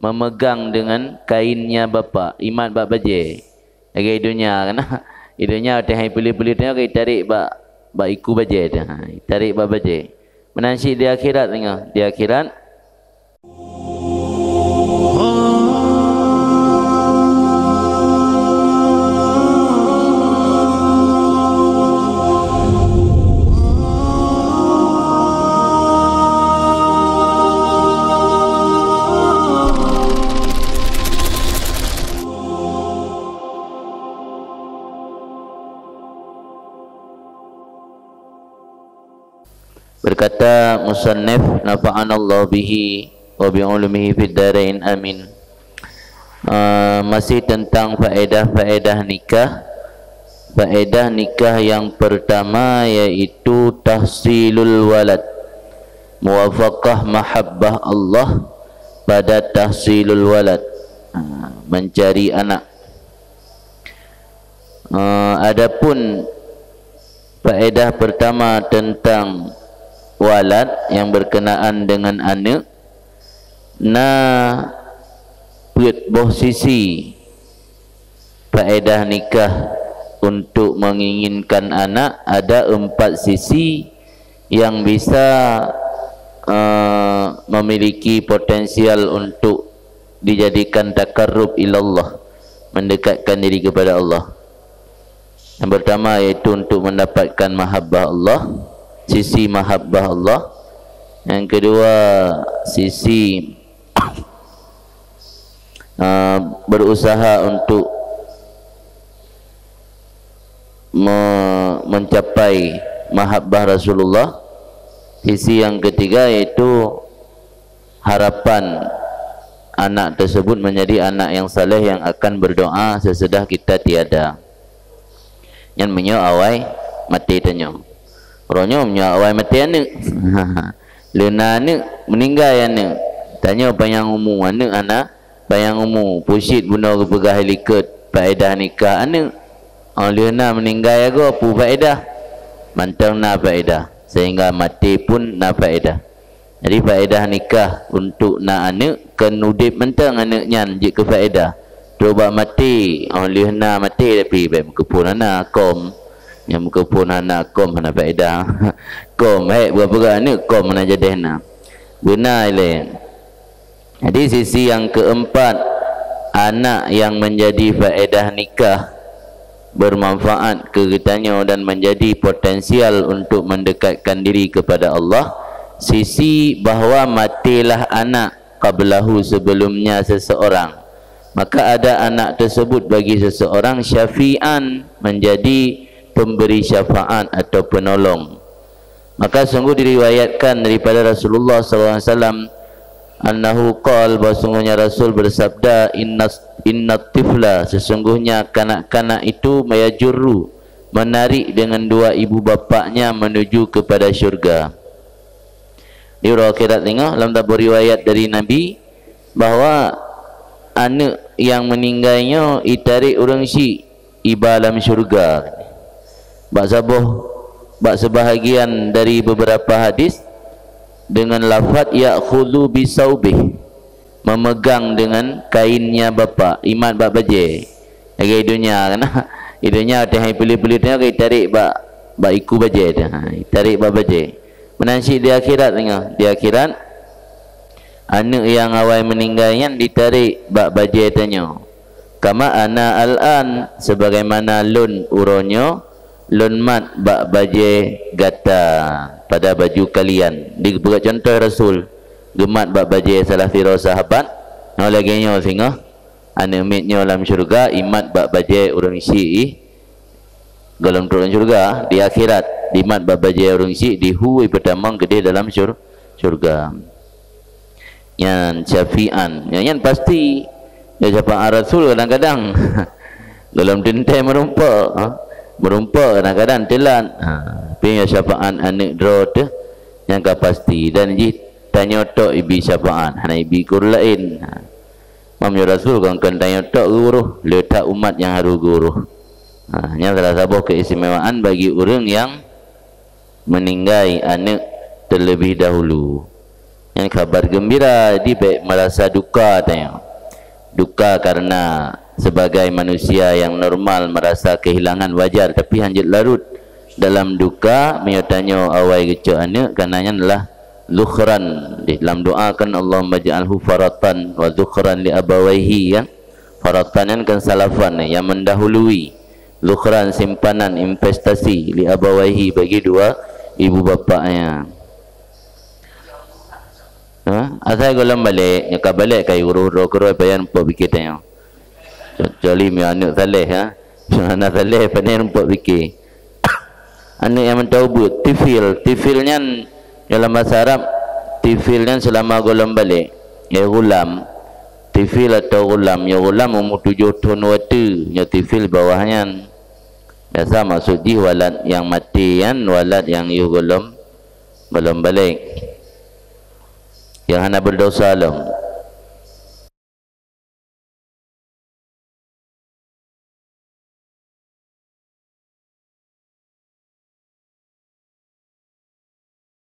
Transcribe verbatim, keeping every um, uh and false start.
memegang dengan kainnya bapak, imat bak bajée. Lagée i donya kan. I donya teuh hai peuli-peuli teuh, itarék bak, bak iku bajée teuh. Ha, itarék bak bajée. Meunan cit di akhirat teungoh. Di akhirat, berkata musannif, nafa'anallahu bihi wa bi ulumihi fid darain, amin. Ah, masih tentang faedah-faedah nikah. Faedah nikah yang pertama yaitu tahsilul walad. Muwafaqah mahabbah Allah pada tahsilul walad. Ah, mencari anak. Ah, adapun faedah pertama tentang walad yang berkenaan dengan aneuk, na peuet boh sisi faedah nikah untuk menginginkan anak, ada empat sisi yang bisa, eh, memiliki potensial untuk dijadikan takarrub ilallah, mendekatkan diri kepada Allah. Yang pertama yaitu untuk mendapatkan mahabbah Allah, sisi mahabbah Allah. Yang kedua, sisi, uh, berusaha untuk me-, mencapai mahabbah Rasulullah. Sisi yang ketiga yaitu harapan anak tersebut menjadi anak yang saleh yang akan berdoa sesudah kita tiada. Nyan meunyoe awai maté tanyoe. Uroe nyoe meunyoe awai maté aneuk. Lheueh na aneuk, meuninggai aneuk. Tanyoe panyang umu aneuk hana, panyang umu, pucit bunoe geupeugah likot faedah nikah aneuk. Oh, lheueh na meuninggai agoe, peue faedah? Mantong na faedah, sehingga maté pun na faedah. Jadi, faedah nikah untuk na aneuk kon udeb mantong aneuk nyan jeuet keu faedah. Trok bak maté, oh, lheueh na maté tapi bèk meukeupon hana, kom. Nyang meukeupon hana, kom hana faedah. Kom, hék, peugah-peugah aneuk, kom hana jadeh na. Beuna ilée. Jadi, sisi yang keempat, anak yang menjadi faedah nikah bermanfaat keu geutanyoe dan menjadi potensial untuk mendekatkan diri kepada Allah, sisi bahwa matélah anak qablahu, sebelumnya seseorang, maka ada anak tersebut bagi seseorang syafi'an, menjadi pemberi syafaat atau penolong. Maka sungguh diriwayatkan daripada Rasulullah sallallahu alaihi wasallam, annahu qal, bahwa sungguhnya Rasul bersabda, "Innas, innat tifla, sesungguhnya kanak-kanak itu, mayajurru, menarik dengan dua ibu bapaknya menuju kepada syurga." Di uroe akhirat teungoh, lam saboh riwayat dari Nabi, bahwa aneuk nyang meuninggai nyoe itarék ureuëng syik iba lam syeuruga. Bak saboh, bak seubahagian dari beberapa hadis, deungon lafaz, "Ya'khudhu bi saubih," meumeugang deungon kainnya bapak, imat bak bajée. Lagée i donya kan? I donya teuh hai peuli-peuli teuh, itarék bak, bak iku bajée teuh. Ha, itarék bak bajée. Meunan cit di akhirat teungoh. Di akhirat, aneuk nyang awai meuninggai nyan ditarék bak bajée tanyoe. "Kama ana al-an," sebagaimana lôn uroe nyoe, lôn mat bak bajée gata, pada baju kalian. Di, geupeugah cuntoh Rasul, geumat bak bajée salah sidroe sahabat, nyoe lagée nyoe singoh, aneuk miet nyoe lam syeuruga, imat bak bajée ureuëng syik ih, gohlom trok lam syeuruga, di akhirat, dimat bak bajée ureuëng syik, dihu ipeutamong keudeh dalam syur-, syeuruga. Nyan syafi'an. Nyan, nyan pasti. Ya, syafaat Rasul kadang-kadang gohlom teuntée meurumpok, ha? Meurumpok kadang-kadang teulat. Ha, tapi ya syafaat aneuk droe teuh, nyan ka pasti. Dan jih tanyoe tok ibi syafaat, hana ibi keu ureuëng laén. Ha. Meunyoe Rasul kon, kon tanyoe tok geuuroh, le that umat nyang harôh geuuroh. Ha, nyan salah saboh keistimewaan bagi ureuëng nyang meuninggai aneuk terlebih dahulu. Nyan khabar geumbira, jadi bék meurasa duka tanyoe. Duka karena sebagai manusia nyang normal meurasa keuhilangan wajar, tapi hanjeuet larot dalam duka meunyoe tanyoe awai geucok aneuk, karena nyan lah zukhran. Di dalam doa kan, "Allahumma ij'alhu faratan wa zukhran li abawaihi," kan? Faratan nyan kan salafan, nyang mendahului. Zukhran, simpanan, investasi, li abawaihi, bagi dua ibu bapaknya. Ha? Asai gohlom balek, nyoe ka balek ka uroe-uroe keudroe payah rumpok pike tanyoe. Kecuali meu aneuk saleh, ha. Meu aneuk saleh, pandai rumpok pike. Aneuk nyang meutobuet, tifil. Tifil nyan dalam bahasa Arab, tifil nyan seulama gohlom balek. Ya, ghulam. Tifil atau ghulam, ya, ghulam umur tujoh thon watèe, ya, tifil bawah nyan. Biasa maksud jih walad nyang maté nyan, walad nyang yoh gohlom, gohlom balek. Nyang hana berdosa lom.